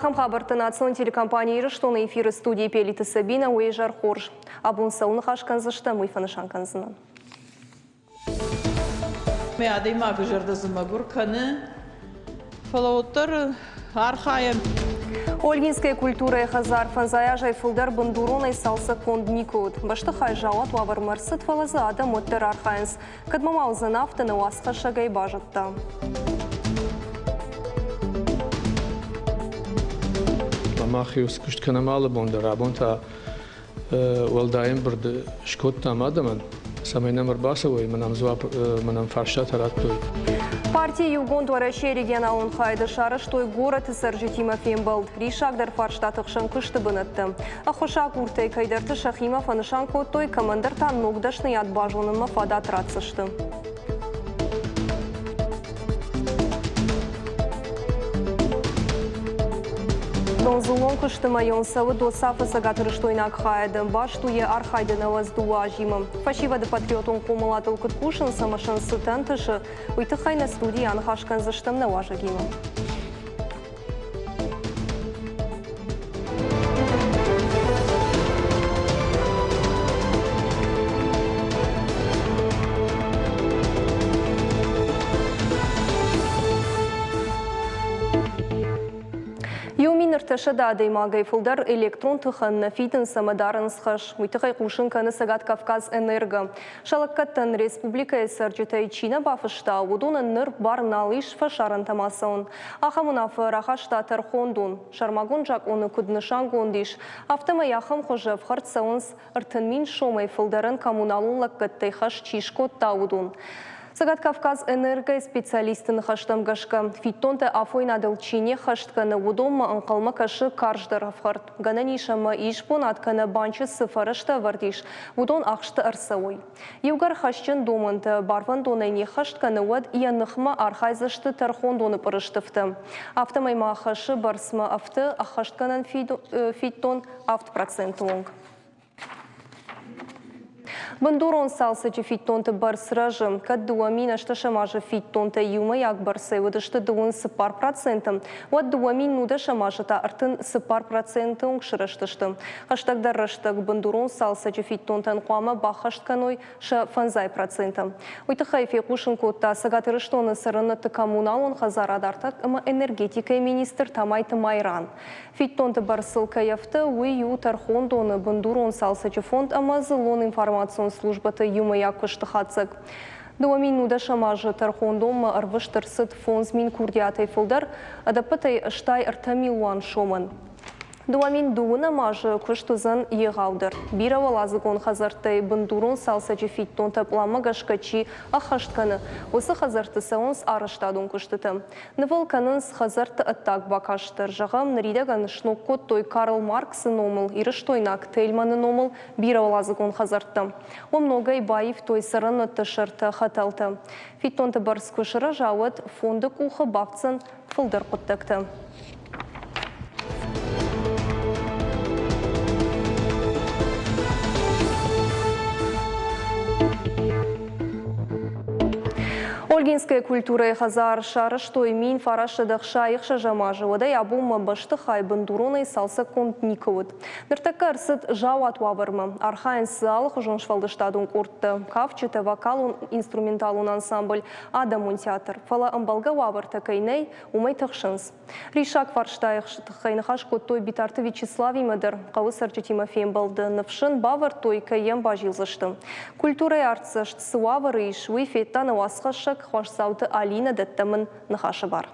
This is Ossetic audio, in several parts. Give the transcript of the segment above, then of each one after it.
Ахӕм хабӕрттӕ национ телекомпани Ирыстоны эфиры студийы Пелиты Сабинӕ уе зӕр хорз. Абон цӕуыл ныхас кӕндзыстӕм, уый фӕнысан кӕндзынӕн. Мӕ адӕймагы зӕрдӕ дзы мӕгуыр кӕны, фӕлӕ уӕддӕр архайӕм. Ольгинская культурӕйы хӕдзар фӕндзай азӕй фылдӕр бындуронӕй цалцӕггонд никуы уыд. Бӕстыхай заууат уавӕрмӕ ӕрцыд, фӕлӕ дзы адӕм уӕддӕр архайынц. Кӕдмӕ ма уыдзӕн афтӕ, нӕ уацхӕссӕгӕй базыдта. Мах-иу куыст кӕнӕм алы бон дӕр. Абон та уӕлдай ӕмбырд скодтам адӕмӕн, цӕмӕй нӕм ӕрбацӕуой, мӕнӕм дзуапп, мӕнӕм фарстатӕ радтой. Парти Иугонд Уӕрӕсейы регионалон хайады сарӕзтой горӕты цӕрджытимӕ фембӕлд. Риссагдӕр фарстаты хсӕн куысты бынӕттӕ. Ӕххуысагуртӕй кӕйдӕрты сӕхимӕ фӕнысан кодтой, кӕмӕндӕр та ног дӕсныйад базонынмӕ фадат ратдзысты. Донзылон куысты мӕйон цӕуы ДОСАФ-ы цӕгатирыстойнаг хайады. Баст у йӕ архайды 92 азимӕ. Фӕсивӕды патриотон хъомыладыл куыд кусынц ӕмӕ сын цытӕ ӕнтысы, уый тыххӕй нӕ студийы аныхас кӕндзыстӕм нӕ уазӕгимӕ. Иу 1300 адӕймагӕй фылдӕр электрон тыхӕн нӕ фидынц ӕмӕ дарынц хӕс. Уый тыххӕй хъусын кӕны Цӕгат Кавказ Энерго. Сӕ лӕггӕдтӕн республикӕйы цӕрджытӕй чи нӕ бафыста, уыдонӕн ныр бар нал ис фӕсарӕнтӕм ацӕуын. Ахӕм уынаффӕ рахаста тӕрхондон. Сӕрмагонд закъоны куыд нысангонд ис, афтӕмӕй ахӕм хуызы ӕфхӕрд цӕуынц 30 000 сомӕй фылдӕрӕн коммуналон лӕггӕдтӕй хӕс чи скодта, уыдон. Цӕгат Кавказ Энерго-йы специалистты ныхӕстӕм гӕсгӕ, фиддонтӕ афойнадыл чи не ххӕст кӕны, уыдонмӕ ӕнхъӕлмӕ кӕсы карздӕр ӕфхӕрд. Гӕнӕн ис ӕмӕ исбонад кӕнӕ банчы цы фӕрӕзтӕ ӕвӕрд ис, уыдон ахсты ӕрцӕуой. Иугӕр хӕсджын домӕнтӕ барвӕндонӕй не ххӕст кӕны, уӕд йӕ ныхмӕ архайдзысты тӕрхондоны пъырыстыфтӕ. Афтӕмӕй ма хӕсы бӕрцмӕ ӕфты ӕххӕстгӕнӕн фиддон 7 проценты онг. Бындурон цалцӕджы фиддонты бӕрц рӕзы. Кӕд 2018 азы фиддонтӕ иумӕйаг бӕрцӕй уыдысты 34%, уӕд 2019 азы та 34 проценты онг сырӕзтысты. Хӕстӕгдӕр рӕстӕг бындурон цалцӕджы фиддонтӕн хъуамӕ баххӕст кӕной сӕ 50 проценты. Уый тыххӕй фехъусын кодта Цӕгат Ирыстоны цӕрӕнуӕтты коммуналон хӕдзарад, артаг ӕмӕ энергетикӕйы министр Тамайты Майран. Фиддонты бӕрцыл кӕй ӕфты, уый у тӕрхондоны бындурон цалцӕджы фонд ӕмӕ дзыллон информацион службӕты иумӕйаг куысты хатдзӕг. 2019 азы тӕрхондонмӕ ӕрвыст ӕрцыд 5000 курдиатӕй фылдӕр, ӕдӕппӕтӕй 83 милуан сомӕн. 2020 азы куыст уыдзӕн егъаудӕр. Бирӕуӕладзыгон хӕдзӕрттӕй бындурон цалцӕджы фиддонтӕ пъланмӕ гӕсгӕ чи ӕххӕст кӕны, уыцы хӕдзӕртты цӕуынц арӕзтадон куыстытӕ. Нывыл кӕнынц хӕдзӕртты ӕддаг бакаст дӕр. Зӕгъӕм, ныридӕгӕн сног кодтой Карл Марксы номыл, ирыстойнаг Тельманы номыл бирӕуӕладзыгон хӕдзӕрттӕ. Уым ногӕй баивтой цӕрӕнуӕтты сӕртӕ, хӕтӕлтӕ. Фиддонты бӕрц куы сырӕза, уӕд фонды къухы бафтдзӕн фылдӕр хъуыддӕгтӕ. Ольгинская культурӕйы хӕдзар сарӕзтой 1966 азы, уӕдӕй абонмӕ бӕстыхай бындуронӕй цалцӕггонд никуы уыд. Ныртӕккӕ ӕрцыд заууат уавӕрмӕ. Архайынц дзы алыхуызон сфӕлдыстадон къордтӕ, кафджытӕ, вокалон-инструменталон ансамбль, адӕмон театр. Фӕлӕ ӕмбӕлгӕ уавӕртӕ кӕй нӕй, уымӕй тыхсынц. Риссаг фарстайы тыххӕй ныхас кодтой Битарты Вячеславимӕ дӕр. Хъӕуы цӕрджытимӕ фембӕлды ныфс ын бавӕрдтой, кӕй йӕм базилдзысты. Культурӕйы артдзӕст цы уавӕры ис, уый федта нӕ уацхӕссӕг Хуасдзауты Алинӕ дӕттӕм ын ныхасы бар.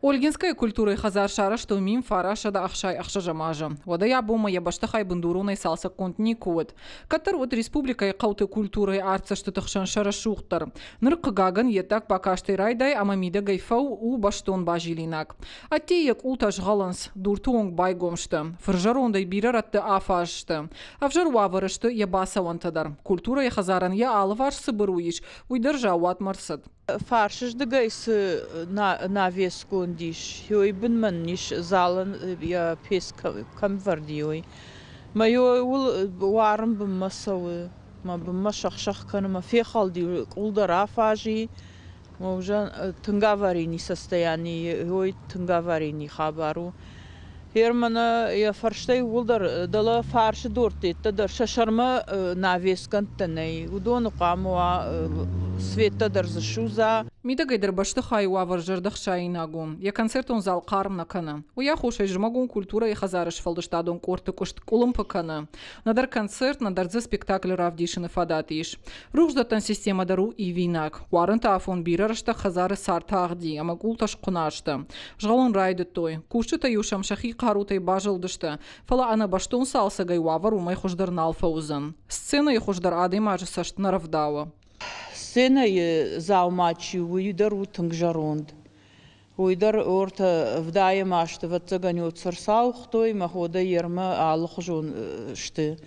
Ольгинскӕйы культурӕйы хӕдзар сарӕзтой 1966 азы. Уӕдӕй абонмӕ йӕ бӕстыхай бындуронӕй цалцӕггонд никуы уыд. Кӕддӕр уыд республикӕйы хъӕуты культурӕйы артдзӕстыты хсӕн сӕ рӕсугъддӕр. Ныр, хъыгагӕн, йе ддаг бакастӕй райдай ӕмӕ мидӕгӕй фӕу у бӕстон базилинаг. Ӕддейы йӕ къултӕ згъӕлынц, дурты онг байгом сты. Фырзӕрондӕй бирӕ рӕтты афаз сты. Ӕвзӕр уавӕры сты йӕ бацӕуӕнтӕ дӕр. Культурӕйы хӕдзарӕн йӕ алыварс цы быру ис, уый дӕр заууатмӕ рцыд. Фарсыздыгӕй цы навесгонд ис, уый бынмӕ нын ис залӕн йӕ пец кӕм вӕрд и, уый. Мӕ ууыл уарын бынмӕ цӕуы, мӕ бынмӕ сӕх-сӕх кӕны, мӕ фехӕлди, къул дӕр афази. Тынг аварийный состояние, ой, тынг аварийный хабар у. Германы йӕ фӕрстӕ иууылдӕр дӕлӕ фарсы дуртӕ дӕр сӕ сӕрмӕ навесгӕндтӕ нӕй. Уыдоны хъуамӕ уа светтӕ дӕр дзы судза. Мидӕгӕй дӕр бӕстыхайы уавӕр зӕрдӕхсаинаг у. Йӕ концертон зал хъарм нӕ кӕны. Уый аххосӕй зымӕгон культурӕйы хӕдзары сфӕлдыстадон къордты куыст къуылымпы кӕны. Нӕдӕр концерт, нӕдӕр дзы спектакль равдисыны фадат ис. Рухсдӕттӕн системӕ дӕр у ивинаг. Уарынты афон бирӕ рӕстӕг хӕдзары цар тагъди ӕмӕ къултӕ схъуына сты. Згъӕлын райдыдтой. Кусджытӕ-иу сӕм сӕхи хъарутӕй базылдысты, фӕлӕ ӕнӕбӕстон цалцӕгӕй уавӕр уымӕй хуыздӕр нал фӕуыдзӕн. Сценӕйы хуыздӕр адӕймаджы цӕст нӕ рӕвдауы. Сценӕйы дзаума чи у, уый дӕр у тынг зӕронд. Уый дӕр ортӕ ӕвдайӕм азты, ӕвӕццӕгӕн, ӕрцауыгътой, мӕ ходӕй ермӕ алыхуызон сты.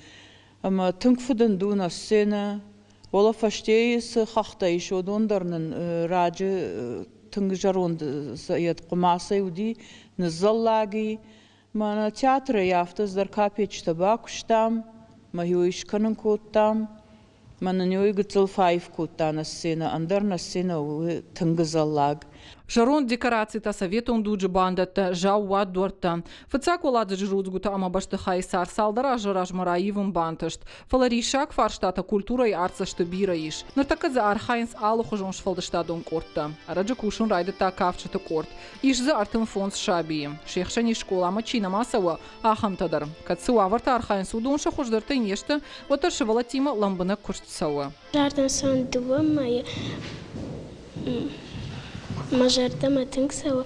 Ӕмӕ тынг фыдынд у нӕ сценӕ. Уӕлӕ фӕстейы цы хӕхтӕ ис, уыдон дӕр нын раджы тынг зӕронд йӕ хъуымацӕй уыди, ныззӕллаг и. Мӕнӕ театрӕй афтӕ цыдӕр капеччытӕ бакуыстам, мӕ йой скӕнын кодтам. Мӕнӕн уый гыццыл фӕаив кодта нӕ сценӕ, ӕндӕр нӕ сценӕ у тынг ӕдзӕллаг. Зӕронд декорацитӕ, советон дуджы бандӕттӕ, заууат дуӕрттӕ. Фыццаг уӕладзыджы рудзгуытӕ ӕмӕ бӕстыхайы цар цалдӕр азы размӕ раивын бантыст. Фӕлӕ риссаг фарстатӕ культурӕйы артдзӕсты бирӕ ис. Ныртӕккӕ дзы архайынц алыхуызон сфӕлдыстадон къордтӕ. Ӕрӕджы кусын райдыдта кафджыты къорд. Ис дзы 35 сабийы. Се хсӕн ис скъоламӕ чи нӕма цӕуы, ахӕмтӕ дӕр. Кӕд цы уавӕрты архайынц, уыдон сӕ хуыздӕртӕй не сты, уӕддӕр сывӕллӕттимӕ лӕмбынӕг куыст цӕуы. Рардӕм цӕуын дыууӕ мӕйы. Мӕ зӕрдӕмӕ тынг цӕуы.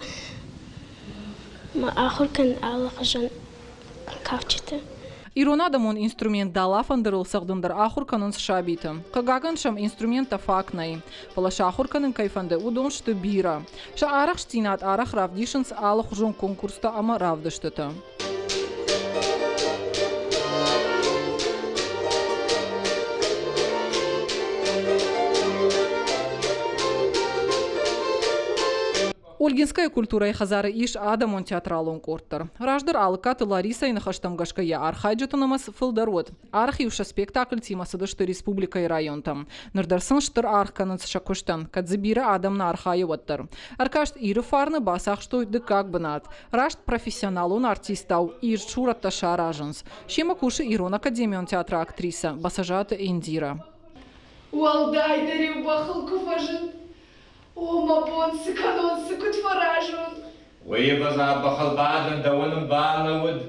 Мӕ ахуыр кӕнын алыхуызон кафджыты. Ирон адӕмон инструмент далафӕндырыл цӕгъдын дӕр ахуыр кӕнынц сабиты. Хъыгагӕн сӕм инструменттӕ фаг нӕй, фӕлӕ сӕ ахуыр кӕнын кӕй фӕнды, уыдон сты бирӕ. Сӕ арӕхстдзинад арӕх равдисынц алыхуызон конкурстӕ ӕмӕ равдыстыты. Ольгинскӕйы культурӕйы хӕдзары ис адӕмон театралон къорд дӕр. Раздӕр Алыккаты Ларисӕйы ныхӕстӕм гӕсгӕ йӕ архайджыты нымӕц фылдӕр уыд. Арӕх-иу сӕ спектакльтимӕ цыдысты республикӕйы районтӕм. Ныр дӕр сын стыр аргъ кӕнынц сӕ куыстӕн, кӕд дзы бирӕ адӕм нӕ архайы, уӕддӕр. Ӕркаст Иры фарны бацахстой дыккаг бынат. Раст профессионалон артисттау ирд сурӕттӕ саразынц. Семӕ кусы Ирон академион театры актрисӕ Басажаты Индирӕ. Уӕлдайдӕр-иу бӕхыл куы фӕзынд, О, мӕ бон, цы кӕнон, цы куыд фӕразон? Уый ӕвӕдза бӕхылбадӕн дӕуӕн ӕмбал нӕ уыд.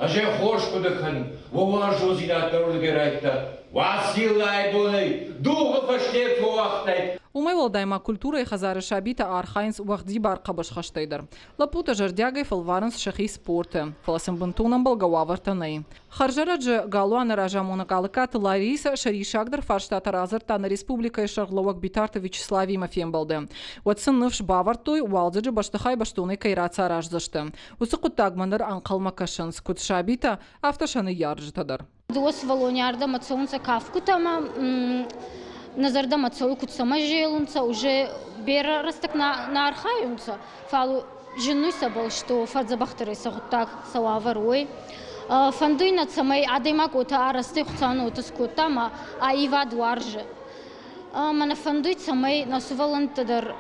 Ӕз ӕй хорз хъуыды кӕнын, уӕ уарзондзинад дӕр уырдыгӕй райдыдта. Уациллайы бонӕй дугъы фӕсте фӕуагътай. Уымӕй уӕлдай ма культурӕйы хӕдзары сабитӕ архайынц уӕгъдибар хъӕбысхӕстӕй дӕр. Лӕппутӕ зӕрдиагӕй фӕлварынц сӕхи спорты, фӕлӕ сын бынтон ӕмбӕлгӕ уавӕртӕ нӕй. Хӕрзӕрӕджы галуаны разамонӕг Алыккаты Ларисӕ сӕ риссагдӕр фарстатӕ радзырдта нӕ республикӕйы сӕргълӕууӕг Битарты Вячеславимӕ фембӕлды. Уӕд сын ныфс бавӕрдтой, уалдзӕджы бӕстыхай бӕстонӕй кӕй рацараздзысты. Уыцы хъуыддагмӕ ныр ӕнхъӕлмӕ кӕсынц куыд сабитӕ, афтӕ сӕ ныййарджытӕ дӕр. Дыууӕ сывӕллони ардӕмӕ цӕунцӕ кафгутӕмӕ, нӕ зӕрдӕмӕ цӕуй, куд сӕмӕ зелунцӕ, уже берӕ рӕстӕг нӕ архайунцӕ, фал зиннуй сӕбӕл, что фӕдзӕбӕхдӕр сӕ гъуддаг, сӕ уавӕр уой. Фӕндуй нӕ, цӕмӕй адӕймаг уотӕ арӕзтӕй Хуцау нӕ уотӕ скодта ӕма аивад уарзы. Ӕма нӕ фӕндуй, цӕмӕй нӕ сувӕллӕнттӕ дӕр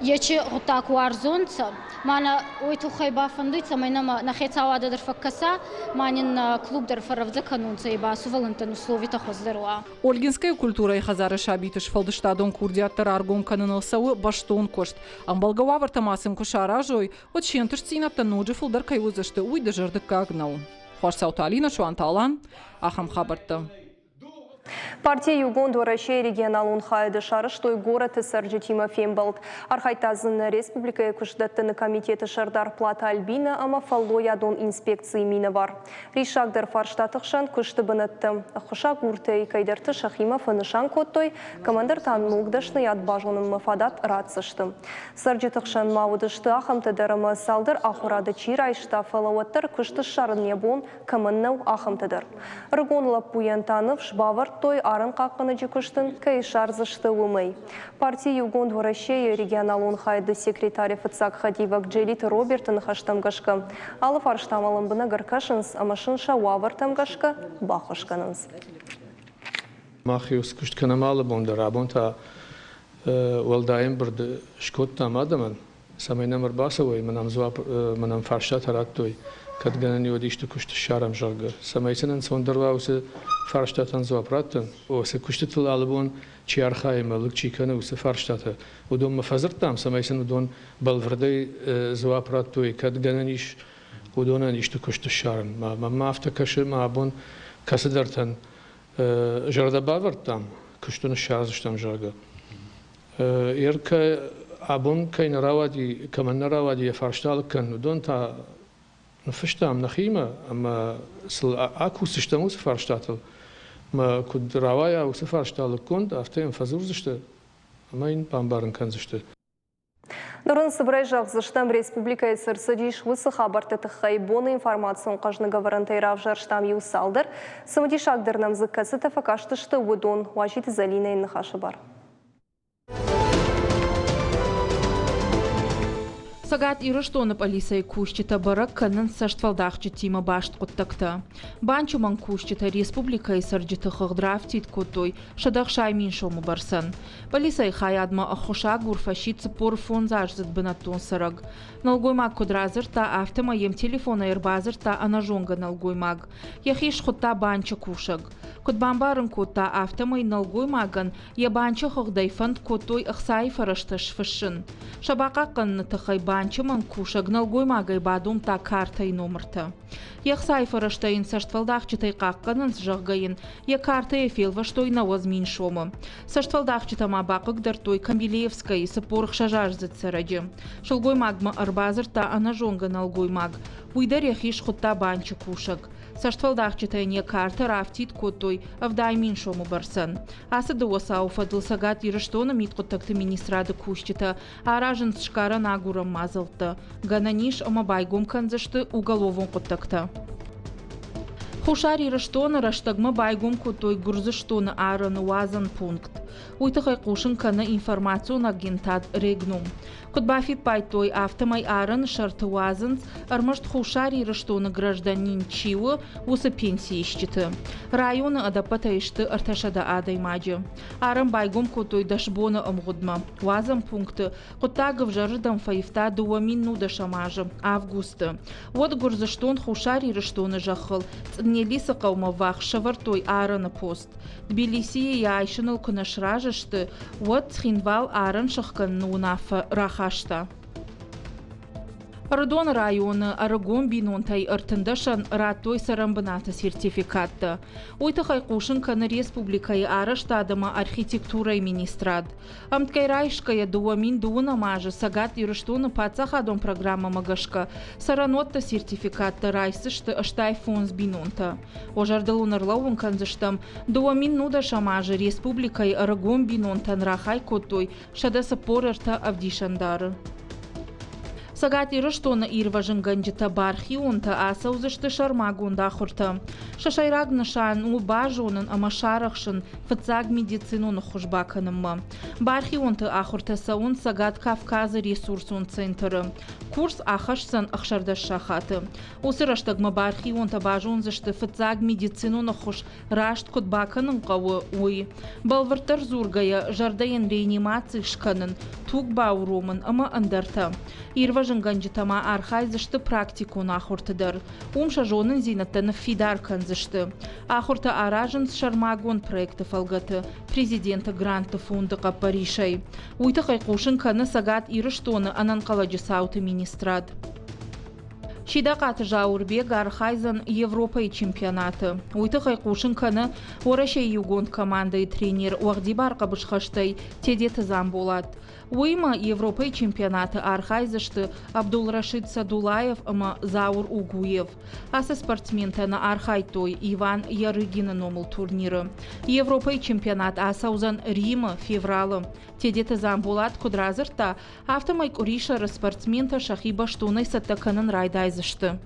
ечи гъуддаг уарзонцӕ. Ма нӕ уой туххӕй ба фӕндуй, цӕмӕй нӕмӕ нӕ хецауадӕ дӕр фӕккӕса, ма нин нӕ клуб дӕр фӕррӕвдзӕ кӕнунцӕ, и ба сувӕллӕнттӕн условитӕ хуӕздӕр уа. Ольгинскӕйы культурӕйы хӕдзары сабиты сфӕлдыстадон курдиӕттӕ раргом кӕныныл цӕуы бӕстон куыст. Ӕмбӕлгӕ уавӕртӕ ма сын куы саразой, уӕд се нтыстдзинӕдтӕ ноджы фылдӕр кӕй уыдзысты, уый дызӕрдыггаг нӕу. Хуасцауты Алинӕ, Суанты Алан, ахӕм хабӕрттӕ. Парти Иугонд Уӕрӕсейы регионалон хайады сарӕзтой горӕты цӕрджытимӕ фембӕлд. Архайдта дзы нӕ республикӕйы куыстдӕттыны комитеты сӕрдар Платы Альбинӕ ӕмӕ фӕллойадон инспекцийы минӕвар. Риссагдӕр фарстаты хсӕн куысты бынӕттӕ. Ӕххуысагуртӕй кӕйдӕрты сӕхимӕ фӕнысан кодтой, кӕмӕндӕр та ног дӕсныйад базонынмӕ фадат ратдзысты. Цӕрджыты хсӕн ма уыдысты ахӕмтӕ дӕр ӕмӕ цалдӕр ахуырады чи райста, фӕлӕ уӕддӕр куыст ссарын йӕ бон кӕмӕн нӕу, ахӕмтӕ дӕр. Ӕрыгон лӕппуйӕн та ныфс бавӕрдтой, арӕнхъахъхъӕнӕджы куыст ын кӕй ссардзысты, уымӕй. Парти Иугонд Уӕрӕсе-йы регионалон хайады секретары фыццаг хӕдивӕг Джелиты Роберты ныхӕстӕм гӕсгӕ, алы фарстамӕ лӕмбынӕг ӕркӕсынц ӕмӕ сын сӕ уавӕртӕм гӕсгӕ баххуыс кӕнынц. Мах иу куыст кӕнӕм алы бон дӕр. Абон та Уӕлдай ӕмбырд скодтам адӕмӕн, цӕмӕй нӕм ӕрбацӕуой ӕмӕ нӕм дзуапп ӕмӕ нӕм фарстатӕ радтой, кӕд гӕнӕн уӕд исты куыст ссарӕм, зӕгъгӕ. Цӕмӕй сын ӕнцондӕр уа уыцы фарстатӕн дзуапп раттын. Уыцы куыстытыл алыбон чи архайы ӕмӕ лыг чи кӕны, уыцы фарстатӕ уыдонмӕ фӕдзырдтам, цӕмӕй сын уыдон бӕлвырдӕй дзуапп радтой, кӕд гӕнӕн ис уыдонӕн исты куыст ссарын. Мӕнмӕ афтӕ кӕсы, мӕ абон кӕцыдӕртӕн зӕрдӕ бавӕрдтам, куысты ныссардзыстӕм, зӕгъгӕ. Еркӕ абон кӕй нӕ рауади, кӕмӕн нӕ рауади йӕ фарста алыг кӕнын, уыдон та ныффыстам нӕхимӕ ӕмӕ сыл акусдзыстӕм уыцы фарстатыл. Ӕмӕ куыд рауайа уыцы фарста лыггонд, афтӕ йӕм фӕдзурдзысты ӕмӕ йын бамбарын кӕндзысты. Ныр ын цыбырӕй зӕгъдзыстӕм, республикӕйы цы рцыдис, уыцы хабӕртты тыххӕй боны информацион хъӕзныг ӕвӕрӕнтӕй равзӕрстам иу цалдӕр. Цымыдисагдӕр нӕм дзы кӕцытӕ фӕкастысты, уыдон. Уазиты Зӕлинӕйы ныхасы бар. Цӕгат Ирыстоны пъӕлицӕйы кусджытӕ бӕрӕг кӕнынц цӕстфӕлдахджытимӕ баст хъуыддӕгтӕ. Банчы мӕнгкусджытӕ республикӕйы цӕрджыты хыгъд рафтид кодтой 160 000 сомы бӕрцӕн. Пъӕлицӕйы хайадмӕ ӕххуысагур фӕсидт 45-аздзыд бынӕттон цӕрӕг. Нӕлгоймаг куыд радзырдта, афтӕмӕй йӕм телефонӕй ӕрбадзырдта ӕнӕзонгӕ нӕлгоймаг. Йӕхи схуыдта банчы кусӕг. Куыд бамбарын кодта, афтӕмӕй нӕлгоймагӕн йӕ банчы хыгъдӕй фӕнд кодтой ӕхцайы фӕрӕзтӕ сфыссын. Сӕ бахъахъхъӕныны тыххӕй банчы мӕнг кусӕг нӕлгоймагӕй бадомдта картӕйы номыртӕ. Йе хцайы фӕрӕзтӕ йын цӕстфӕлдахджытӕй хъахъхъӕнынц, зӕгъгӕ йын йӕ картӕйӕ фелвӕстой 90 000 сомы. Цӕстфӕлдахджытӕ ма бахъыгдардтой Камбилеевскӕйы 46-аздзыд цӕрӕджы. Сылгоймагмӕ ӕрбадзырдта ӕнӕзонгӕ нӕлгоймаг. Уый дӕр йӕхи схуыдта банчы кусӕг. Цӕстфӕлдахджытӕ йын йӕ картӕ рафтид кодтой 70 000 сомы бӕрцӕн. Ацы дыууӕ цауы фӕдыл Цӕгат Ирыстоны мидхъуыддӕгты министрады кусджытӕ аразынц сгарӕн-агурӕн мадзӕлттӕ. Гӕнӕн ис ӕмӕ байгом кӕндзысты уголовон хъуыддӕгтӕ. Хуссар Ирыстоны рӕстӕгмӕ байгом кодтой Гуырдзыстоны арӕны уадзӕн пункт. Уый тыххӕй хъусын кӕны информацион агентад Регнум. Куыд бафиппайдтой, афтӕмӕй арӕны сӕрты уадзынц, ӕрмӕст Хуссар Ирыстоны гражданин чи у, уыцы пенсиисджыты. Районы ӕдӕппӕтӕй сты 300 адӕймаджы. Арӕн байгом кодтой дӕс боны ӕмгъуыдмӕ. Уадзӕн пункты хъуыддаг ӕвзӕрырдӕм фӕивта 2010 азы августы. Уӕд Гуырдзыстон Хуссар Ирыстоны зӕххыл Цънелисы хъӕумӕ ввахс сӕвӕрдтой арӕны пост. Тбилисийы йӕ айсыныл куы нӕ сразы сты, уӕд Цхинвал арӕн сыхгӕныны уынаффӕ рахаста. Ӕрыдоны районы ӕрыгон бинонтӕй ӕртындӕсӕн радтой цӕрӕнбынаты сертификаттӕ. Уый тыххӕй хъусын кӕны республикӕйы арӕзтад ӕмӕ архитектурӕйы министрад. Ӕмткӕй райсгӕйӕ 2012 азы Цӕгат Ирыстоны паддзахадон программӕмӕ гӕсгӕ цӕрӕнуӕтты сертификаттӕ райсдзысты 85 бинонтӕ. Уӕ зӕрдыл уын ӕрлӕууын кӕндзыстӕм, 2010 азы республикӕйы ӕрыгон бинонтӕн рахай кодтой 143 ӕвдисӕндары. Цӕгат Ирыстоны ирвӕзынгӕнджытӕ бархионтӕ ацӕудзысты сӕрмагонд ахуыртӕ. Сӕ сӕйраг нысан у базонын ӕмӕ сарӕхсын фыццаг медицинон ӕххуыс бакӕнынмӕ. Бархионты ахуыртӕ цӕуынц Цӕгат Кавказы ресурсон центры. Курс ахӕсдзӕн 16 сахаты. Уыцы рӕстӕгмӕ бархионтӕ базондзысты фыццаг медицинон ӕххуыс раст куыд бакӕнын хъӕуы, уый. Бӕлвырддӕр дзургӕйӕ, зӕрдӕйӕн реанимаци скӕнын, туг бауромын ӕмӕ ӕндӕртӕ. Ирвӕзынгӕнджытӕ ма архайдзысты практикон ахуырты дӕр. Уым сӕ зонындзинӕдтӕ ныффидар кӕндзысты. Ахуыртӕ аразынц сӕрмагонд проекты фӕлгӕты Президенты грантты фонды хъӕппӕрисӕй. Уый тыххӕй хъусын кӕны Цӕгат Ирыстоны ӕнӕнхъӕлӕджы цауты министрад. Сидахъаты Зауырбег архайдзӕн Европӕйы чемпионаты. Уый тыххӕй хъусын кӕны Уӕрӕсейы иугонд командӕйы тренер уӕгъдибар хъӕбысхӕстӕй Тедеты Дзамболат. Уыимӕ Европӕйы чемпионаты архайдзысты Абдулрашид Садулаев ӕмӕ Заур Угуев. Ацы спортсментӕ нӕ архайдтой Иван Ярыгины номыл турниры. Европӕйы чемпионат ацӕудзӕн Римы февралы. Тедеты Дзамболат куыд радзырдта, Афтӕмӕй къуырисӕры спортсментӕ сӕхи бӕстонӕй цӕттӕ кӕнын райдайдзысты.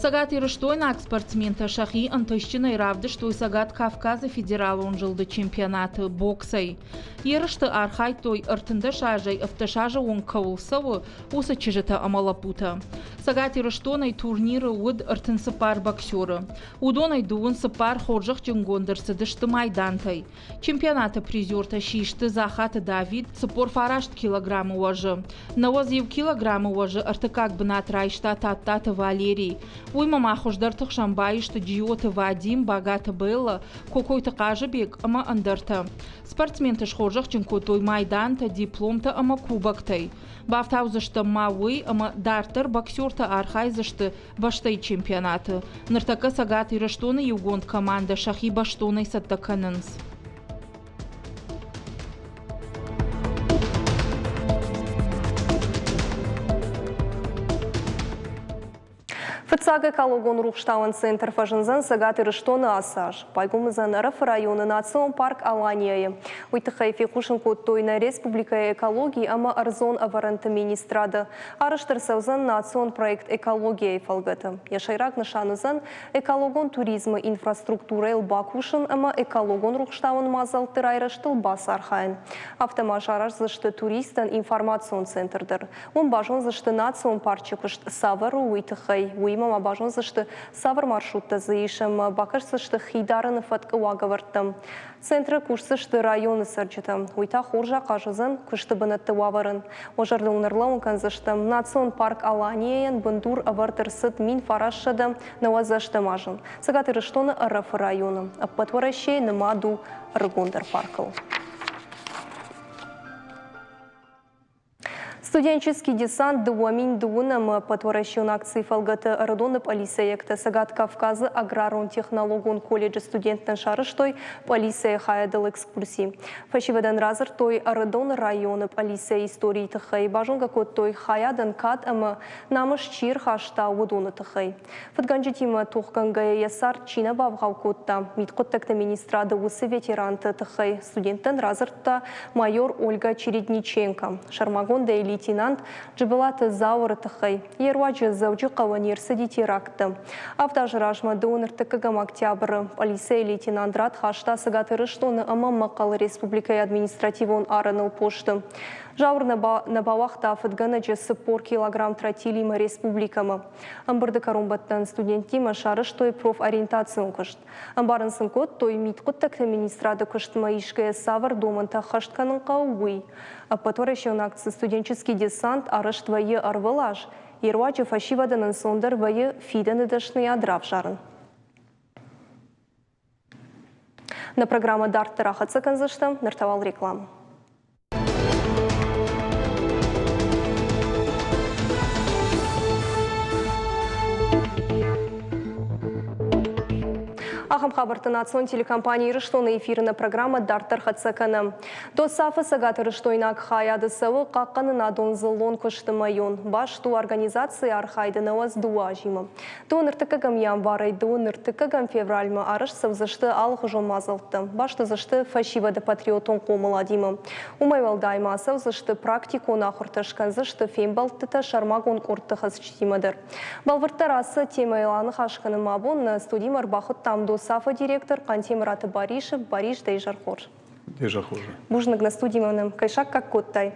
Цӕгатирыстойнаг спортсментӕ сӕхи ӕнтыстджынӕй равдыстой Цӕгат Кавказы федералон зылды чемпионаты боксӕй. Ерысты архайдтой 13 азӕй 17 азы онг кӕуыл цӕуы, уыцы чызджытӕ ӕмӕ лӕппутӕ. Цӕгат Ирыстонӕй турниры уыд 34 боксеры. Уыдонӕй дыууын цыппар хорзӕхджынгонд ӕрцыдысты майдантӕй. Чемпионаты призертӕ систы Дзахаты Давид 49 килограммы уӕзы. 91 килограммы уӕзы ӕртыккаг бынат райста Тадтаты Валерий. Уыимӕ ма хуыздӕрты хсӕн баисты Джиоты Вадим, Багаты Белла, Кокойты Хъазыбег ӕмӕ ӕндӕртӕ. Спортсменты схорзӕхджын кодтой майдантӕ, дипломтӕ ӕмӕ кубоктӕй. Бафтаудзыстӕм ма уый, ӕмӕ дарддӕр боксертӕ архайдзысты бӕстӕйы чемпионаты. Ныртӕккӕ Цӕгат Ирыстоны иугонд командӕ сӕхи бӕстонӕй цӕттӕ кӕнынц. Фыццаг экологон рухстауӕн центр фӕзындзӕн Цӕгат Ирыстоны ацы аз. Байгом уыдзӕн Ӕрӕфы районы национ парк Алания-йы. Уый тыххӕй фехъусын кодтой нӕ республикӕйы экологи ӕмӕ ӕрдзон ӕвӕрӕнты министрады. Арӕзт ӕрцӕудзӕн национ проект «Экология-йы фӕлгӕты. Йӕ сӕйраг нысан уыдзӕн экологон туризмы инфраструктурӕйыл бакусын ӕмӕ экологон рухстауӕн мадзӕлтты райрӕзтыл бацархайын. Афтӕ ма сараздзысты туристтӕн информацион центр дӕр. Уым базондзысты национ парчы куыст цавӕр у, уый тыххӕй. Уыимӕ ма базондзысты, цавӕр маршруттӕ дзы ис ӕмӕ бакӕсдзысты хи дарыны фӕткы уагӕвӕрдтӕм. Центры кусдзысты районы цӕрджытӕ. Уый та хорз ахъаз уыдзӕн куысты бынӕтты уавӕрӕн. Уӕ зӕрдыл нӕрлӕууын кӕндзыстӕм, национ парк Алания-йӕн бындур ӕвӕрд ӕрцыд 1990 азы Цӕгат Ирыстоны Ӕрӕфы районы. Ӕппӕт Уӕрӕсейы нымад у ӕрыгондӕр паркыл. Студенческий десант 2002 ӕппӕтуӕрӕсеон акцийы фӕлгӕты Ӕрыдоны пъӕлицӕйӕгтӕ Цӕгат Кавказы аграрон-технологон колледжы студенттӕн сарӕзтой пъӕлицӕйы хайадыл экскурси. Фӕсивӕдӕн радзырдтой Ӕрыдоны районы пъӕлицӕйы историйы тыххӕй, базонгӕ кодтой хайадӕн кад ӕмӕ намыс чи рхаста, уыдоны тыххӕй. Фыдгӕнджытимӕ тохгӕнгӕйӕ йӕ цард чи нӕ бавгъау кодта, мидхъуыддӕгты министрады уыцы ветеранты тыххӕй студенттӕн радзырдта майор Ольга Чередниченко, сӕрмагондӕй лейтенант Джыбылаты Зауыры тыххӕй. Йе руаджы Дзӕуджыхъӕуы не рцыди теракттӕ. Авд азы размӕ дыууын ӕртыккӕгӕм октябры пъӕлицӕйы лейтенант рад хаста Цӕгат Ирыстоны ӕмӕ Мӕхъхъӕлы республикӕйы административон арӕныл посты. Зауыр нӕ бауагъта фыдгӕнӕджы 40 килограмм тротилимӕ республикӕмӕ. Ӕмбырды кӕронбӕттӕн студенттимӕ сарӕзтой профориентацион куыст. Ӕмбарын сын кодтой, мидхъуыддӕгты министрады куыстмӕ исгӕйӕ цавӕр домӕнтӕ ӕххӕст кӕнын хъӕуы, уый. Ӕппӕтуӕрӕсеон акци «Студенческий десант» арӕзт вӕййы ӕрвылаз, йе руаджы фӕсивӕдӕн ӕнцондӕр вӕййы фидӕны дӕсныйад равзарын. Нӕ программӕ дарддӕр ахӕццӕ кӕндзыстӕм, ныр та уал рекламӕ. Ахӕм хабӕртты национ телекомпани Ирыстоны эфиры нӕ программӕ дарддӕр хӕццӕ кӕнӕм. ДОСАФ-ы цӕгатирыстойнаг хайады цӕуы хъахъхъӕнынадон дзыллон куысты мӕйон. Баст у организацийы архайды 92 азимӕ. Дыууын ӕртыккӕгӕм январӕй дыууын ӕртыккӕгӕм февралмӕ арӕзт цӕудзысты алыхуызон мадзӕлттӕ. Баст уыдзысты фӕсивӕды патриотон хъомыладимӕ. Уымӕй уӕлдай ма ацӕудзысты практикон ахуыртӕ, скӕндзысты фембӕлдтытӕ сӕрмагонд къордты хӕцджытимӕ дӕр. Бӕлвырддӕр ацы темӕйыл аныхас кӕнынмӕ абон нӕ студимӕ ӕрбахуыдтам ДОСАФ-ы директор Хъантемыраты Барисы. Барис, дӕ изӕр хорз. Де изӕр хорз. Бузныг нӕ студимӕ нӕм кӕй саккаг кодтай.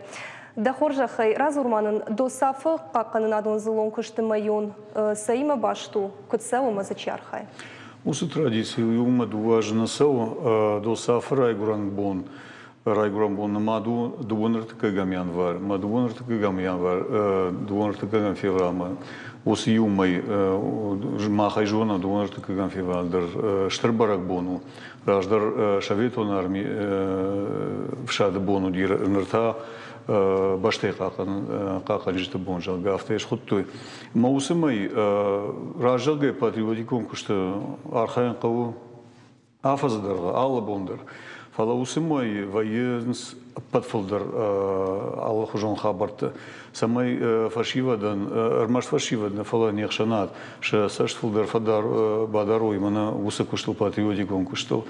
Дӕ хорзӕхӕй, радзур-ма нын, ДОСАФ-ы хъахъхъӕнынадон дзыллон куысты мӕйон цӕимӕ баст у, куыд цӕуы ӕмӕ дзы чи архайы? Уыцы традици иумӕ дыууӕ азы нӕ цӕуы. ДОСАФ-ы райгуырӕн бон райгуырӕн бон нымад у дыууын ӕртыккӕгӕм январь ӕмӕ дыууын ӕртыккӕгӕм январь дыууын ӕртыккӕгӕм февралмӕ уыцы иу мӕй мах ӕй зонӕм дыууын ӕртыккӕгӕм февраль дӕр стыр бӕрӕгбон у Раздӕр советон арми фсады бон уыди, ныр та бӕстӕйы хъахъхъӕнджыты бон, зӕгъгӕ, афтӕ схуыдтой. Ӕмӕ уыцы мӕй раззагӕй патриотикон куысты архайын хъӕуы афӕдзы дӕргъы, алы бон дӕр. Фӕлӕ уыцы мӕй вӕййынц ӕппӕт фылдӕр алыхуызон хабӕрттӕ, цӕмӕй фӕсивӕдӕн, ӕрмӕст фӕсивӕд нӕ, фӕлӕ не хсӕнад сӕ цӕст фылдӕр бадарой мӕнӕ уыцы куыстыл, патриотикон куыстыл.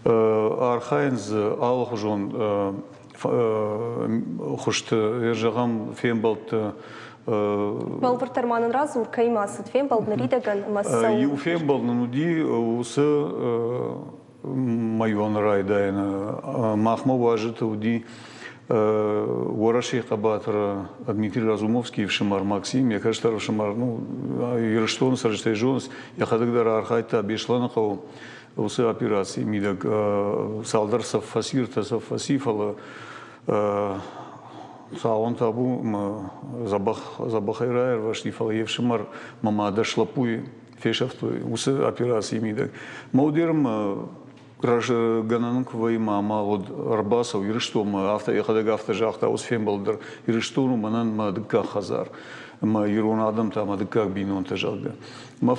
Архайынц дзы алыхуызон хуызты, зӕгъӕм, фембӕлдты. Бӕлвырддӕр ма нын радзур, кӕимӕ цыд фембӕлд ныридӕгӕн ӕмӕ цӕуыл? Иу фембӕлд нын уыди уыцы мӕйон райдайӕны. Махмӕ уазджыты уыди Уӕрӕсейы хъӕбатыр Дмитрий Разумовскийы ӕфсымӕр Максим, йӕ кӕстӕр ӕфсымӕр, ну, Ирыстоны цӕрджытӕй зонынц, йӕхӕдӕг дӕр архайдта Беслӕны хъӕуы уыцы операцийы мидӕг цалдӕр цӕф фӕци, ӕртӕ цӕф фӕци, фӕлӕ Цауӕн табу дзӕбӕх, дзӕбӕхӕй раирвӕзти, фӕлӕ йе фсымӕр мӕ мадӕ лӕппуйы фесӕфтой уыцы операцийы мидӕг. Мӕудермӕ гӕнӕн куы вӕййы мӕ амал уыд ӕрбацӕу Ирыстонмӕ, афтӕ йӕхӕдӕг афтӕ загъта уыцы фембӕлд дӕр, Ирыстон у мӕнӕн мӕ дыккаг хӕдзар, мӕ ирон адӕм та мӕ дыккаг бинонтӕ, зӕгъгӕ. Мӕ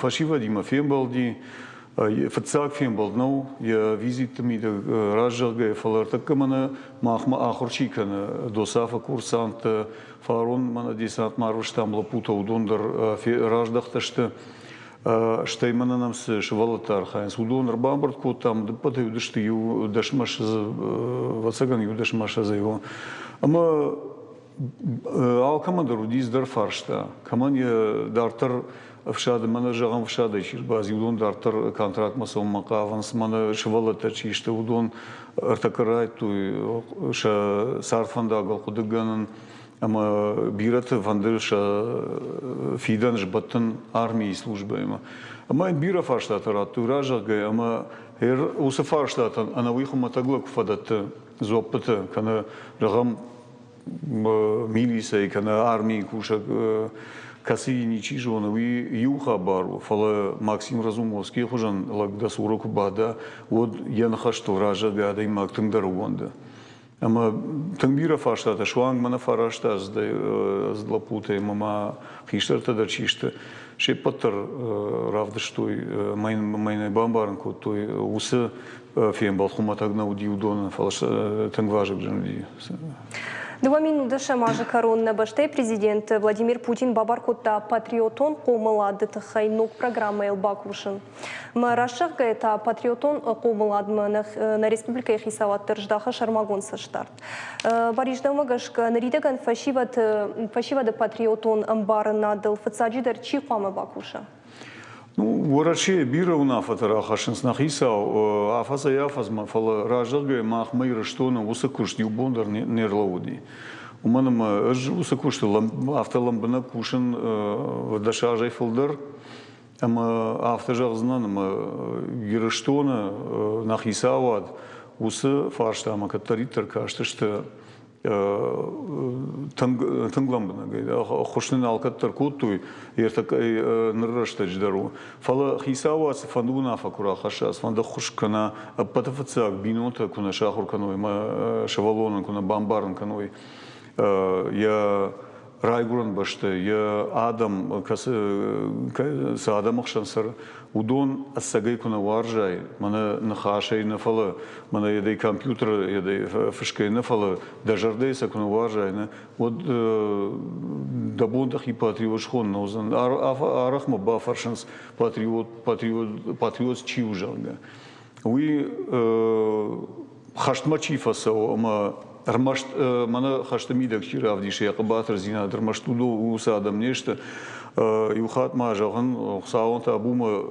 фӕсивӕдимӕ фембӕлди, Фыццаг фембӕлд нӕу йӕ визитты мидӕг раззӕгъгӕ, фӕлӕ ӕртӕккӕ мӕнӕ махмӕ ахуыр чи кӕны, ДОСАФ-ы курсанттӕ, фарон мӕнӕ десантмӕ арвыстам лӕппутӕ, уыдон дӕр раздӕхтысты. Стӕй мӕнӕ нӕм цы сывӕллӕттӕ архайынц, уыдон ӕрбамбырд кодтам, дыппӕтӕй уыдысты иу дӕсмӕссӕдзы, ӕвӕццӕгӕн, иу дӕсмӕссӕдзӕй. Ӕмӕ Алкӕмӕн дӕр уыди цыдӕр фарста, кӕмӕн йӕ дарддӕр ӕфсады, мӕнӕ зӕгъӕм, ӕфсадӕй чи рбаци, уыдон дарддӕр контрактмӕ цӕуынмӕ хъавынц, мӕнӕ сывӕллӕттӕ чи сты, уыдон ӕртӕккӕ райдыдтой сӕ цардфӕндагыл хъуыдыгӕнын ӕмӕ бирӕты фӕнды сӕ фидӕн сбӕттын армийы службӕимӕ. Ӕмӕ йын бирӕ фарстатӕ радтой разӕгъгӕ ӕмӕ уыцы фарстатӕн ӕнӕуый хуымӕтӕг лӕг куы фӕдӕтты дзуӕппытӕ, кӕнӕ, зӕгъӕм, милицӕйы кӕнӕ армийы кусӕг, кӕцыйы ничи зоны, уый иу хабар у, фӕлӕ Максим Разумовскийы хуызӕн лӕг дӕ цуры куы бада, уӕд йӕ ныхӕстыл разӕггӕ адӕймаг тынгдӕр ӕууӕнды. Ӕмӕ тынг бирӕ фарстатӕ, суанг мӕнӕ фараста лӕппутӕй ӕмӕ ма хистӕртӕ дӕр чи сты, се ппӕт дӕр равдыстой, мӕнӕй бамбарын кодтой, уыцы фембӕлд хуымӕтӕг нӕ уыди уыдонӕн, фӕлӕ тынг вазыгджын уыди. 2010 азы кӕрон нӕ бӕстӕйы президент Владимир Путин бабар кодта патриотон хъомылады тыххӕй ног программӕйыл бакусын. Мӕ раст зӕгъгӕйӕ та патриотон хъомыладмӕ нӕ республикӕйы хицауад дӕр здахы сӕрмагонд цӕстдард. Барис, дӕумӕ гӕсгӕ, ныридӕгӕн фӕсивӕды патриотон ӕмбарынадыл фыццаджыдӕр чи хъуамӕ бакуса? Ну, Уӕрӕсейы бирӕ уынаффӕтӕ рахӕссынц нӕ хицау афӕдзӕй-афӕдзмӕ, фӕлӕ разӕгъгӕ махмӕ Ирыстоны уыцы куыст иу бон дӕр не рлӕууыди. Уымӕн ӕмӕ ӕз уыцы куысты афтӕ лӕмбынӕг кусын 10 азӕй фылдӕр, ӕмӕ афтӕ зӕгъдзынӕн, ӕмӕ Ирыстоны нӕ хицауад уыцы фарстамӕ кӕддӕриддӕр кастысты тынг, тынг лӕмбынӕгӕй ӕххуыс нын алкӕддӕр кодтой, ныр рӕстӕджы дӕр у. Фӕлӕ хицауад цыфӕнды уынаффӕ куы рахӕсса, цыфӕнды ӕххуыс кӕна, ӕппӕты фыццаг бинонтӕ куы нӕ сахуыр кӕной ӕмӕ сывӕллонӕн куы нӕ бамбарын кӕной йӕ райгуырӕн бӕстӕ, йӕ адӕм, кӕцы цы адӕмы хсӕн цӕры, уыдон ӕцӕгӕй куы нӕ уарзай, мӕнӕ ныхасӕй нӕ, фӕлӕ мӕнӕ йедӕй компьютеры йедӕй фысгӕй нӕ, фӕлӕ дӕ зӕрдӕйы сӕ куы нӕ уарзай, нӕ, уӕд дӕ бон дӕхи патриот схонын нӕ уыдзӕн. Арӕх мӕ бафӕрсынц, патриот, патриот, патриот чи у, зӕгъгӕ. Уый хӕстмӕ чи фӕцӕуы ӕмӕ ӕрмӕст мӕнӕ хӕсты мидӕг чи равдисы йӕ хъӕбатырдзинад, ӕрмӕст уыдон уыцы адӕм не сты. Иу хатт ма зӕгъын, Хуыцауӕн табу мӕ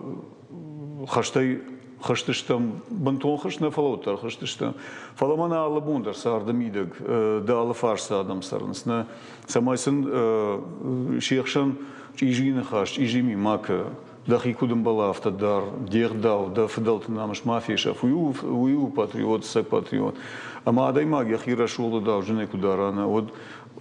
хӕстӕй хызтыстӕм, бынтон хызт нӕ, фӕлӕ уӕддӕр хызтыстӕм. Фӕлӕ мӕнӕ алы бон дӕр царды мидӕг дӕ алы фарс адӕм цӕрынц, нӕ, цӕмӕй сын се хсӕн чъизи ныхас, чъизи ми ма кӕ. Дӕхи куыд ӕмбӕлы, афтӕ дӕр де гъдау, дӕ фыдӕлты намыс ма фесаф. Уый у, уый у патриот, сӕ патриот. Ӕмӕ адӕймаг йӕхи рӕсугъды дауджынӕй куы дара, нӕ, уӕд,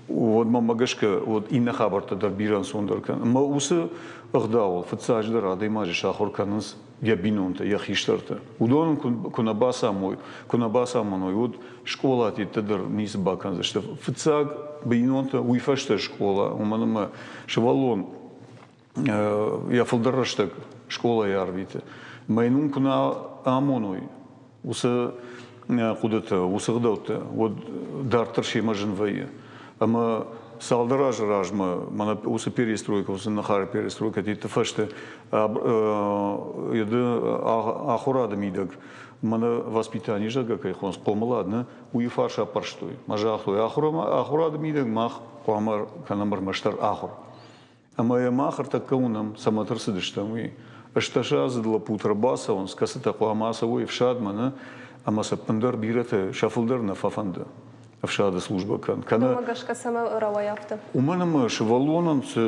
уӕд мӕнмӕ гӕсгӕ, уӕд иннӕ хабӕрттӕ дӕр бирӕ ӕнцондӕр кӕны. Ӕмӕ уыцы ӕгъдауыл фыццаджыдӕр адӕймаджы сахуыр кӕнынц йӕ бинонтӕ, йӕ хистӕртӕ. Уыдон ын куы нӕ бацамой, куы нӕ бацамоной, уӕд скъолаты йедтӕ дӕр ницы бакӕндзысты. Фыццаг бинонтӕ, уый фӕстӕ скъола, уымӕн ӕмӕ сывӕллон йӕ фылдӕр рӕстӕг скъолайы арвиты. Мӕ йын уым куы нӕ амоной уыцы хъуыдытӕ, уыцы ӕгъдӕуттӕ, уӕд дарддӕр семӕ зын вӕййы. Ӕмӕ цалдӕр азы размӕ мӕнӕ уыцы перестройка, уыцы ныхары перестройка тетты фӕстӕ ахуырады мидӕг мӕнӕ воспитание, зӕгъгӕ, кӕй хонынц, хъомылад, нӕ, уый фарс аппӕрстой. Мӕ загътой, ахуырады мидӕг мах хъуамӕ кӕнӕм ӕрмӕстдӕр ахуыр. Ӕмӕ йӕ мах ӕртӕккӕ уынӕм, цӕмӕ ӕрцыдыстӕм, уый. Ӕстдӕсаздзыд лӕппутӕ ӕрбацӕуынц, кӕцытӕ хъуамӕ ацӕуой ӕфсадмӕ, нӕ? Ӕмӕ сӕ ӕппындӕр бирӕтӕ сӕ фылдӕр нӕ фӕфӕнды ӕфсады службӕ кӕн. Кӕнӕ Уымӕ гӕсгӕ цӕмӕ рауайы афтӕ? Уымӕн ӕмӕ сывӕллонӕн цы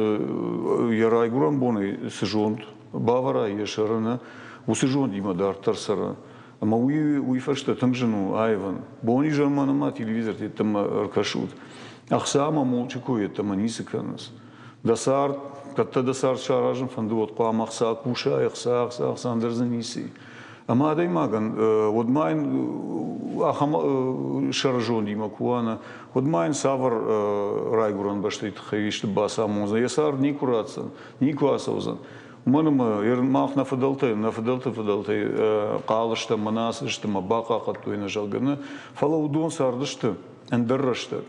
йӕ райгуырӕн бонӕй цы зонд бавӕра йӕ сӕры, нӕ, уыцы зондимӕ дарддӕр цӕры. Ӕмӕ уый фӕстӕ тынг зын у аивын. Бон-изӕрмӕ нӕма телевизорты йеддӕмӕ ӕркӕсут. Ӕхца ӕмӕ мулчы кой йеддӕмӕ ницы кӕнынц. Дӕ цард, кӕддӕр дӕ цард саразын фӕнды, уӕд хъуамӕ ӕхца куса, ӕхца, ӕхца, ӕхца, ӕндӕр дзы ницы и. Ӕмӕ адӕймагӕн, уӕд ма йын ахӕм сӕрызондимӕ куы уа, нӕ, уӕд ма йын цавӕр райгуырӕн бӕстӕйы тыххӕй исты бацамондзӕн, йӕ цард никуы ратдзӕн, никуы ацӕудзӕн. Уымӕн ӕмӕ мах нӕ фыдӕлтӕ, нӕ фыдӕлты фыдӕлтӕй хъал стӕм, мӕнӕ ацыдысты мӕ бахъахъхъӕдтой нӕ, зӕгъгӕ, нӕ, фӕлӕ уыдон цардысты ӕндӕр рӕстӕг.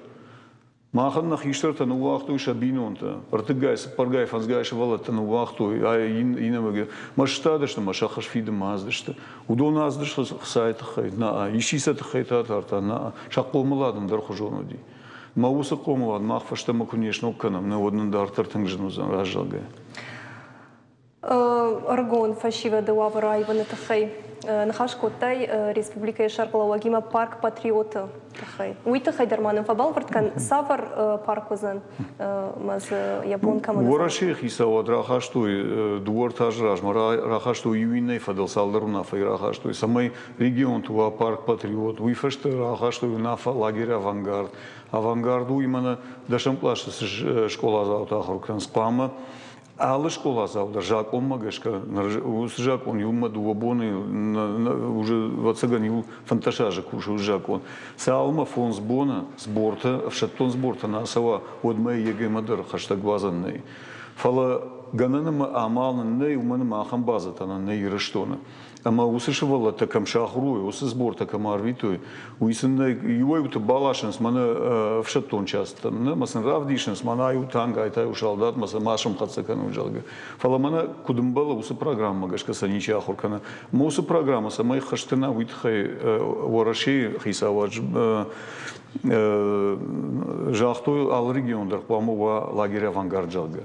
Махӕн нӕ хистӕртӕ ныууагътой сӕ бинонтӕ, ӕртыггай, цыппӕргай, фӕндзгай сывӕллӕттӕ ныууагътой, иннӕмӕ мӕ сыстадысты мӕ сӕ хӕс фидынмӕ ацыдысты. Уыдон ацыдысты хцайы тыххӕй, нӕ, исчи сӕ тыххӕй татарта, нӕ, сӕ хъомылад ӕндӕрхуызон уыди. Мӕ уыцы хъомылад мах фӕстӕмӕ куы не сног кӕнӕм, нӕ, уӕд нын дарддӕр тынг зын уыдзӕн раззагӕй. Ӕрыгон фӕсивӕды уавӕр аивыны тыххӕй ныхас кодтай республикӕйы сӕргълӕууӕгимӕ парк Патриоты тыххӕй. Уый тыххӕй дӕр ма нын фӕбӕлвырд кӕн, цавӕр парк уыдзӕн ӕмӕ дзы йӕ бон кӕмӕн уыдзӕн? Уӕрӕсейы хицауад рахастой дыууӕ-ӕртӕ азы размӕ рахастой иу иннӕйы фӕдыл цалдӕр уынаффӕйы рахастой, цӕмӕй регионты уа парк Патриот. Уый фӕстӕ рахастой уынаффӕ лагерь Авангард. Авангард у именно дӕсӕм къласы цы скъоладзаутӕ ахуыр кӕнынц, хъуамӕ Алы скъоладзау дӕр закъонмӕ гӕсгӕ уыцы закъон иумӕ дыууӕ боны уже ӕвӕццӕгӕн иу 15 азы кусы уыцы закъон. Цалынмӕ фондз боны сборты, ӕфсӕддон сбортӕ нӕ ацӕуа, уӕдмӕ ЕГЭ-мӕ дӕр хӕстӕг уадзӕн нӕй. Фӕлӕ гӕнӕн ӕмӕ амал нын нӕй, уымӕн ӕмӕ ахӕм базӕтӕ нын нӕй Ирыстоны. Ӕмӕ уыцы сывӕллӕттӕ кӕм сахуыр уой, уыцы сбортӕ кӕм арвитой, уый сын нӕ иуӕй-иуты баласынц мӕнӕ ӕфсӕддон часттӕм, нӕ, мӕ сын равдисынц, мӕнӕ ай у танк, ай та у салдат, мӕ сӕ ма сӕмхӕццӕ кӕнут, зӕгъгӕ. Фӕлӕ мӕнӕ куыд ӕмбӕлы, уыцы программӕмӕ гӕсгӕ сӕ ничи ахуыр кӕны. Мӕ уыцы программӕ цӕмӕй ххӕст кӕна, уый тыххӕй Уӕрӕсейы хицауад загътой, алы регион дӕр хъуамӕ уа лагерь «Авангард», зӕгъгӕ.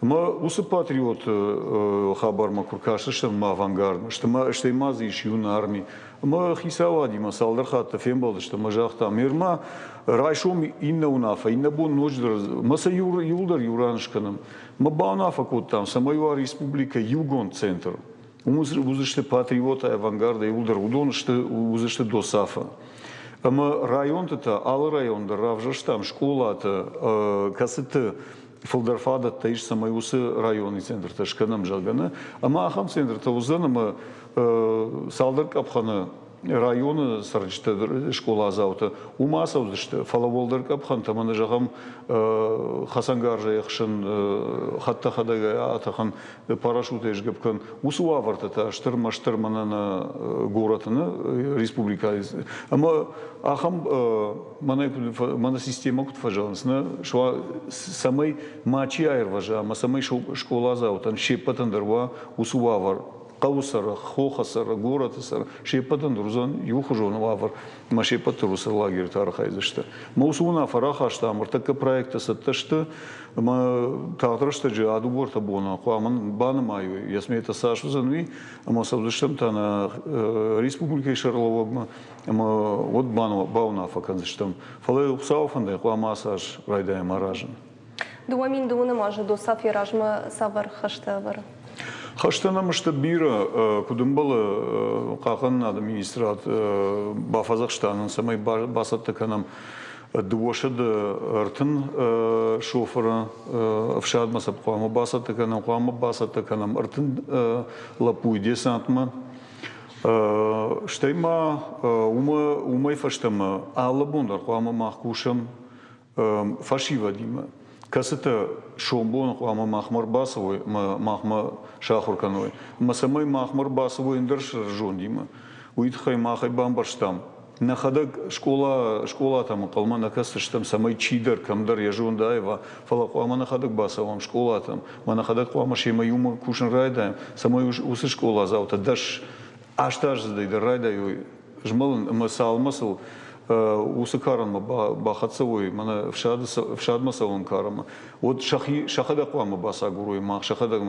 Ӕмӕ уыцы патриоты хабармӕ куы ркастыстӕм мӕ авангардмӕ, стӕй ма дзы ис юнарми. Ӕмӕ хицауадимӕ цалдӕр хатты фембӕлдыстӕм ӕмӕ загътам, нырма райсом иннӕ уынаффӕ, иннӕ бон ноджыдӕр, мӕ сӕ иуылдӕр иу ран скӕнӕм. Мӕ бауынаффӕ кодтам, цӕмӕй уа республикӕ иугонд центр. Уым уыдзысты патриотӕ, авангарды иуылдӕр уыдон сты, уыдзысты ДОСАФ-ы. Ӕмӕ районты та, алы район дӕр равзӕрстам скъолаты, кӕцыты фылдӕр фадӕттӕ ис, цӕмӕй уыцы районы центртӕ скӕнӕм, зӕгъгӕ, нӕ. Ӕмӕ ахӕм центртӕ уыдзӕн, ӕмӕ цалдӕр къӕпхӕны районы цӕрджытӕ, скъоладзаутӕ уым ацӕудзысты, фӕлӕ уӕлдӕр къӕпхӕнтӕ, мӕнӕ зӕгъӕм, хӕцӕнгарзӕй ӕхсын, хӕдтӕхӕдӕгӕй атӕхын, парашютӕй сгӕпп кӕн, уыцы уавӕртӕ та стыр мӕстыр мӕнӕ нӕ горӕты, нӕ республикӕйы. Ӕмӕ ахӕм мӕнӕ системӕ куыд фӕзӕгъынц, нӕ, цӕмӕй мачи аирвӕза ӕмӕ цӕмӕй скъоладзаутӕн се ппӕтӕн дӕр уа уыцы уавӕр, хъӕуы цӕры, хохы цӕры, горӕты цӕры, се ппӕтӕн дӕр уыдзӕн иухуызон уавӕр ӕмӕ се ппӕт дӕр уыцы лагерьты архайдзысты. Мӕ уыцы уынаффӕ рахастам, ӕртӕккӕ проекттӕ цӕттӕ сты ӕмӕ тагъд рӕстӕджы а-дыууӕ-ӕртӕ боны хъуамӕ банымайой, йӕ сметӕ цас уыдзӕн, уый, ӕмӕ цӕудзыстӕм та нӕ республикӕйы сӕргълӕууӕгмӕ ӕмӕ уӕд бауынаффӕ кӕндзыстӕм. Фӕлӕ Хуыцауы фӕндӕй хъуамӕ ацы аз райдайӕм аразын. 2002 азы ДОСАФ йӕ размӕ цавӕр хӕстӕ ӕвӕры? Хӕстӕ нӕм сты бирӕ, куыд ӕмбӕлы, хъахъхъӕнынады министрад бафӕдзӕхста нын, цӕмӕй бацӕттӕ кӕнӕм 230 шофыры ӕфсадмӕ сӕ хъуамӕ бацӕттӕ кӕнӕм, хъуамӕ бацӕттӕ кӕнӕм 30 лӕппуйы десантмӕ. Стӕй ма уымӕй фӕстӕмӕ алы бон дӕр хъуамӕ мах кусӕм фӕсивӕдимӕ, кӕцытӕ сомбоны хъуамӕ махмӕ ӕрбацӕуой ӕмӕ махмӕ сахуыр кӕной. Ӕмӕ цӕмӕй махмӕ ӕрбацӕуой ӕндӕр зондимӕ, уый тыххӕй мах ӕй бамбӕрстам. Нӕхӕдӕг скъола, скъолатӕм ӕнхъӕлмӕ нӕ кӕсдзыстӕм, цӕмӕй чидӕр кӕмдӕр йӕ зонд аива, фӕлӕ хъуамӕ нӕхӕдӕг бацӕуӕм скъолатӕм, мӕ нӕхӕдӕг хъуамӕ семӕ иумӕ кусын райдайӕм, цӕмӕй уыцы скъоладзаутӕ 10, 8-аздзыдӕй дӕр райдайой змӕлын ӕмӕ цалынмӕ сыл уыцы карӕнмӕ бахӕццӕ уой, мӕнӕ ӕфсадмӕ цӕуӕн карӕнмӕ, уӕд сӕхи сӕхӕдӕг хъуамӕ бацагурой, мах сӕхӕдӕг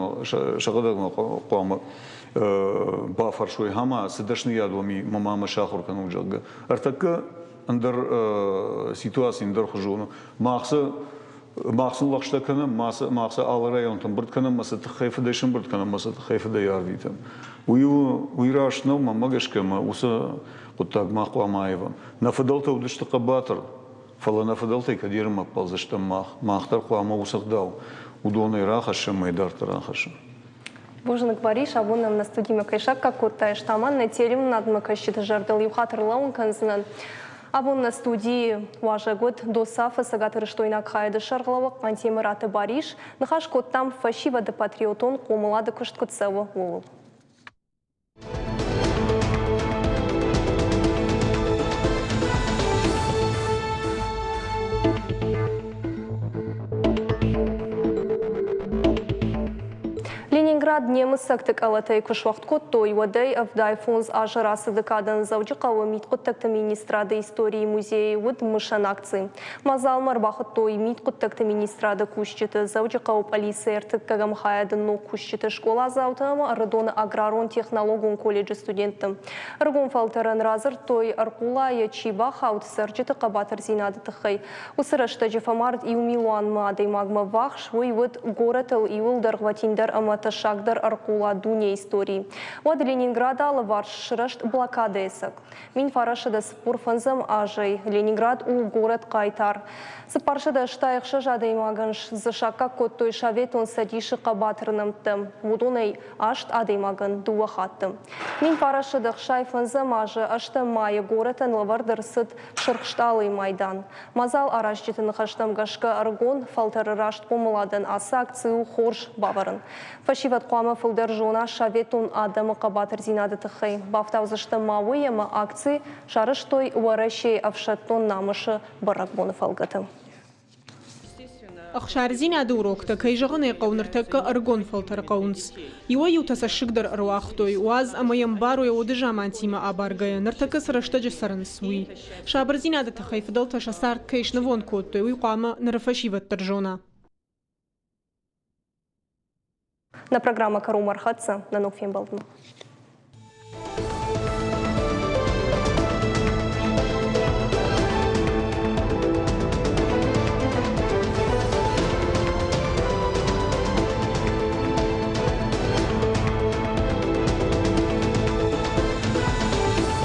хъуамӕ бафӕрсой, ӕмӕ цы дӕсныйад уӕм и, мӕ мамӕ сахуыр кӕнут, зӕгъгӕ. Ӕртӕккӕ ӕндӕр ситуаци ӕндӕрхуызон у. Мах цы мах сын лӕгъстӕ кӕнӕм, мах сӕ алы районты ӕмбырд кӕнӕм, мӕ сӕ тыххӕй фыдӕй сӕмбырд кӕнӕм, мӕ сӕ тыххӕй фыдӕй арвитӕм. Уый у, уый раст нӕу, мӕнмӕ гӕсгӕ, мӕ уыцы хъуыддаг мах хъуамӕ аивӕм. Нӕ фыдӕлтӕ уыдысты хъӕбатыр, фӕлӕ нӕ фыдӕлтӕй кӕд ермӕ ӕппӕлдзыстӕм мах, мах дӕр хъуамӕ уыцы ӕгъдау уыдонӕй рахӕссӕм ӕмӕ дарддӕр ахӕссӕм. Бузныг, Барис, абон нӕм нӕ студимӕ кӕй саккаг кодтай, Стаман нӕ телеуынынадмӕ кӕсджыты зӕрдыл иу хатт ӕрлӕууын кӕндзынӕн. Абон нӕ студийы уазӕг уыд ДОСАФ-ы цӕгатирыстойнаг хайады сӕргълӕууӕг Хъантемыраты Барис. Ныхас кодтам, фӕсивӕды патриотон хъомылады куыст куыд цӕуы, ууыл. Ленинград немыцӕгты къӕлӕтӕй куы суӕгъд кодтой, уӕдӕй 75 азы рацыды кадӕн Дзӕуджыхъӕуы мидхъуыддӕгты министрады историйы музейы уыд мысӕн акци. Мадзалмӕ ӕрбахуыдтой мидхъуыддӕгты министрады кусджыты, Дзӕуджыхъӕуы полицийы ӕртыккӕгӕм хайады ног кусджыты, скъоладзауты ӕмӕ Ӕрыдоны аграрон-технологон колледжы студентты. Ӕрыгон фӕлтӕрӕн радзырдтой, ӕрхъулайы чи бахауд, цӕрджыты хъӕбатырдзинады тыххӕй. Уыцы рӕстӕджы фӕмард иу милуанмӕ адӕймагмӕ ввахс, уый уыд горӕтыл иууыл дӕргъвӕтиндӕр ӕмӕ тӕссагдӕр ӕрхъула дунейы историйы. Уӕд Ленинграды алыварс сырӕзт блокадӕйы цӕг. 1945 азӕй Ленинград у горӕт-хъайтар. 486 адӕймагӕн дзы саккаг кодтой Советон Цӕдисы хъӕбатыр нӕмттӕ, уыдонӕй аст адӕймагӕн дыууӕ хатты. 1965 азы ӕстӕм майы горӕтӕн лӕвӕрд ӕрцыд Сырх стъалыйы майдан. Мадзал аразджыты ныхӕстӕм гӕсгӕ ӕрыгон фӕлтӕры раст хъомыладӕн ацы акци у хорз бавӕрын. Фӕсивӕд хъуамӕ фылдӕр зона советон адӕмы хъӕбатырдзинады тыххӕй. Бафтаудзыстӕм ма уый, ӕмӕ акци сарӕзтой Уӕрӕсейы ӕфсӕддон намысы бӕрӕгбоны фӕлгӕты. Ӕхсардзинады уроктӕ, кӕй зӕгъын ӕй хъӕуы, ныртӕккӕ ӕрыгон фӕлтӕр хъӕуынц. Иуӕй-иутӕ цӕссыг дӕр ӕруагътой, уадз ӕмӕ йӕ ӕмбарой уыды замантимӕ абаргӕйӕ, ныртӕккӕ цы рӕстӕджы цӕрынц, уый. Сабырдзинады тыххӕй фыдӕлтӕ сӕ цард кӕй снывонд кодтой, уый хъуамӕ ныры фӕсивӕд дӕр зона. Нӕ программӕ кӕронмӕ ӕрхӕццӕ. Нӕ ног фембӕлдмӕ.